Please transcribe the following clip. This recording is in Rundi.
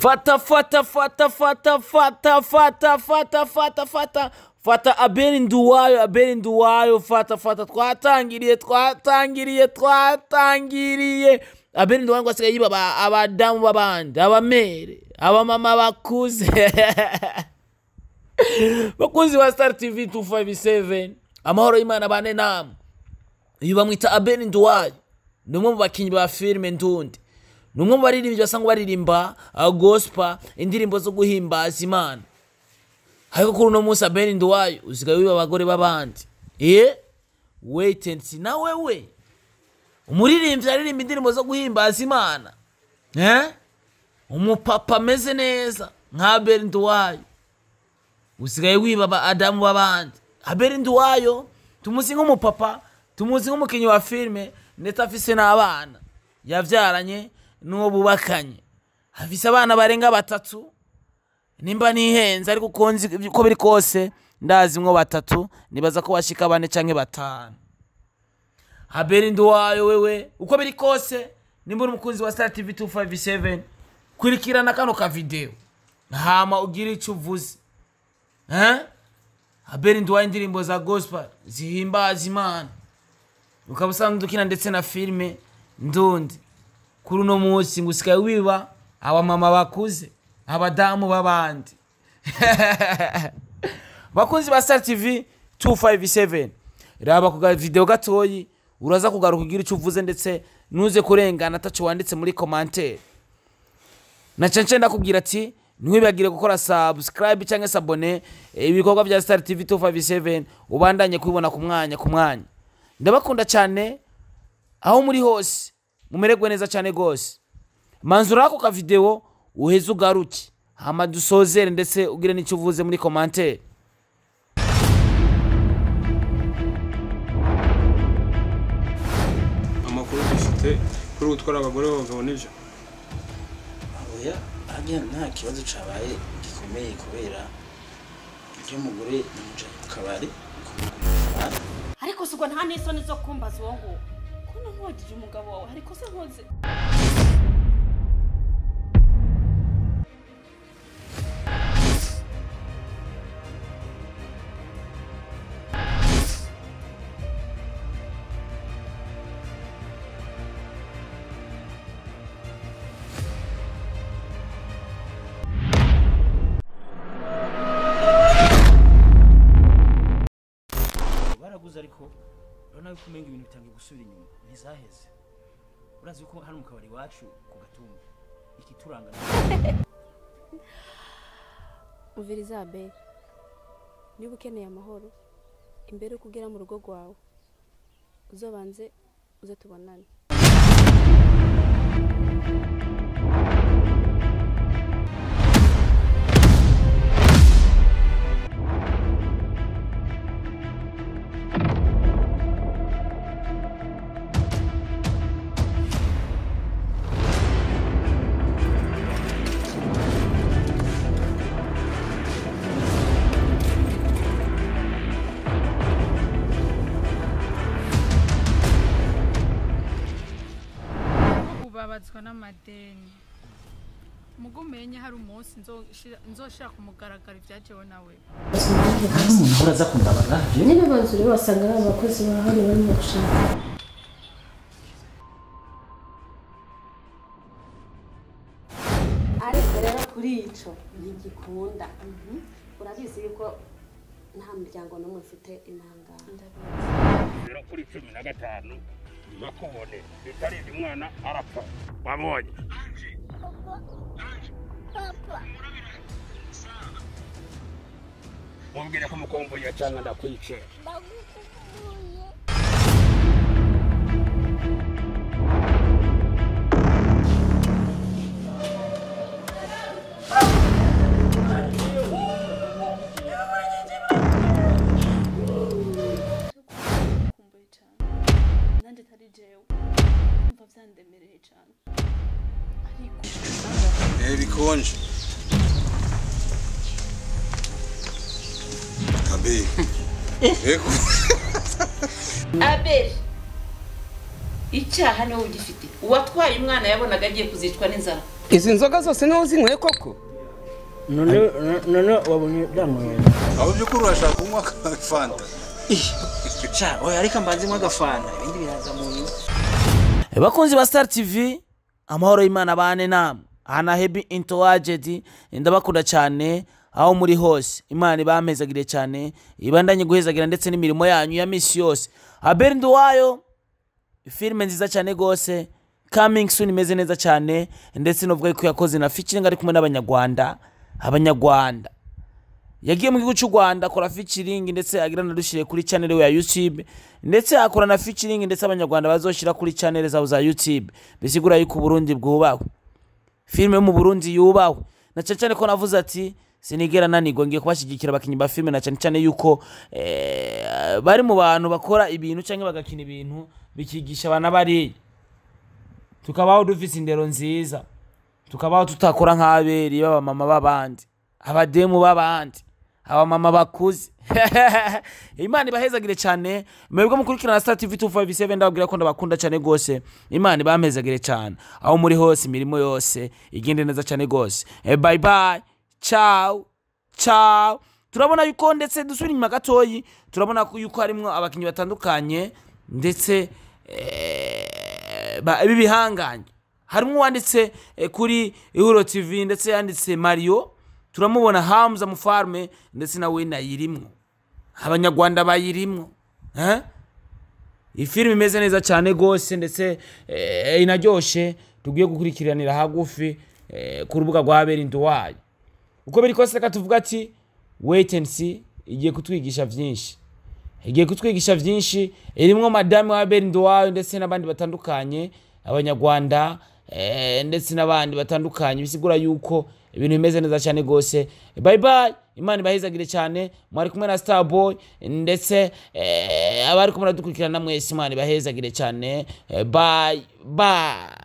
Fata fata fata fata fata fata fata fata fata fata Abel Nduwayo, Abel Nduwayo, fata fata, twatangiriye twatangiriye twatangiriye. Abel Nduwayo ngo asigaye yiba abadamu b'abandi, abamere, abamama bakuze. Bakunzi ba Star TV 257, amahoro y'Imana bane namwe. Uyu bamwita Abel Nduwayo, ni umwe mu bakinyi ba filime Ndundi, ni umwe mu baririmbyi basanzwe baririmba gospel, indirimbo zo guhimbaza Imana. Ariko kuri uno munsi Abel Nduwayo usigaye wiba abagore b'abandi. Wait and see. Na wewe umuririmbyi aririmba indirimbo zo guhimbaza Imana, umupapa ameze neza nka Abel Nduwayo, usigaye wiba abadamu b'abandi. Abel Nduwayo tumuzi nk'umupapa, tumuzi nk'umukinyi wa filime, ndetse afise n'abana yavyaranye n'uwo bubakanye. Afise abana barenga batatu, nimba nihenze ariko uko uko biri kose ndazi mwo batatu, nibaza ko bashika bane canke batanu. Abel Nduwayo wewe uko biri kose, nimba uri umukunzi wa Star TV 257, kurikirana kano ka video hama ugire ico uvuze. Abel Nduwayo indirimbo za gospel zihimbaza Imana, ukaba usanzwe ukina ndetse na filime Ndundi. Kuri uno munsi ngo usigaye wiba abamama bakuze, abadamu b'abandi. Bakunzi ba Star TV 257, raba ku video gatoyi, uraza kugaruka ugira icyo uvuze, ndetse nuze kurengana ataco wanditse muri commentaire. Na cence ndakubwira ati ntiwibagire gukora subscribe cyangwa s'abonner, ibikorwa bya Star TV 257 ubandanye kubibona ku mwanya ku mwanya. Ndabakunda cyane aho muri hose, mumererwe neza cyane gose. Manzura ako ka video uheze ugaruke, hama dusozere ndetse ugire n'icyo uvuze muri commentaire. Amakuru dufite kuri gutwara abagore b'abagabo nivyo? Oya, hajya nta kibazo cabaye gikomeye kubera ibyo mugore namujanye mu kabari. Ariko sugwa nta n'isoni zo kumbaza uwo nguwo ko nankogije umugabo wawe, ariko se nkoze baraguze, ariko urabona yuko umenga ibintu bitangiye gusubira inyuma, ntizaheze. Urazi ko hano mu kabari iwacu ku Gatumba ikituranga. Umviriza Abel, niba ukeneye amahoro imbere yo kugera mu rugo rwawe, uzobanze uze tubonane. Ubabazwa n'amadeni, mugumenye hari umunsi nzoshira kumugaragara ibyajewe nawe. Umuntu ahora aza kundaba nyine, banzu rero basanga ari abakozi ba hano barimo gushaka. Ariko rero kuri ico ntigikunda, urabizi yuko nta muryango n'umwe mfite intangana. Rero kuri 15 bakubone bitarinde umwana arapfa wabonye. Mubwire ko mukumbuye cyangwa ndakwice. Kumbuye cyane nanjye atari jewe, umva vyandemereye cyane ariko Bikonje. Abe. Eko. Abel, icyaha niwe ugifite. Uwatwaye umwana yabonaga agiye kuzicwa n'inzara. Izi nzoga zose niho zinyweye koko? None none wabonye danyweye. Aho by'ukuri urashaka kunywa fanta? Sha oya, ariko mbanze nywa agafanta, ibindi biraza mu nyuma. Bakunzi ba Star TV, amahoro y'Imana bane namwe. Ana Happy Intoaged, ndabakunda cyane aho muri hose. Imana ibamezagire cyane, ibandanye guhezagira ndetse n'imirimo yanyu ya misi yose. Abel Nduwayo, filime nziza cyane gose, coming soon, imeze neza cyane, ndetse novuga ko yakoze na featuring ari kumwe n'abanyarwanda. Abanyarwanda yagiye mu gihugu cy'u Rwanda akora featuring, ndetse agira nadushire kuri channel ya YouTube, ndetse akora na featuring, ndetse abanyarwanda bazoshira kuri channel zabo za YouTube. Bisigura yuko Burundi bwubahwe, filime yo mu Burundi yubahwe, na cyane cyane ko navuze ati sinigera nanigwa, ngiye kubashyigikira abakinnyi ba filime, na cyane cyane yuko bari mu bantu bakora ibintu cyangwa bagakina ibintu bikigisha abana bariya, tukabaho dufise indero nziza, tukabaho tutakora nk'aberi b'abamama b'abandi, abademu b'abandi, abamama bakuze. Imana ibahezagire cyane mwebwe mukurikirana Star TV 257. Ndababwira ko ndabakunda cyane gose. Imana ibahezagire cyane aho muri hose, imirimo yose igende neza cyane gose. Bye bye, ciao ciao. Turabona yuko ndetse dusubira inyuma gatoyi, turabona yuko harimwo abakinnyi batandukanye ndetse ibi bihanganye. Harimo uwanditse kuri Ihuro TV, ndetse yanditse Mario, turamubona Hamza Mufarme, ndetse nawe nayirimwo, abanyarwanda bayirimwo. Ifilimi imeze neza cyane gose, ndetse inaryoshe, tugiye gukurikiranira hagufi ku rubuga rwa Abel Nduwayo. Uko biri kose, reka tuvuga ati wait and see. Igiye kutwigisha byinshi, igiye kutwigisha byinshi. Irimwo madame wa Abel Nduwayo ndetse n'abandi batandukanye, abanyarwanda ndetse n'abandi batandukanye. Bisigura yuko ibintu bimeze neza cyane gose. Bye bye, Imana ibahezagire cyane. Mwari kumwe na Starboy, ndetse abari kumwe dukurikirana mwese, Imana ibahezagire cyane. Bye bye.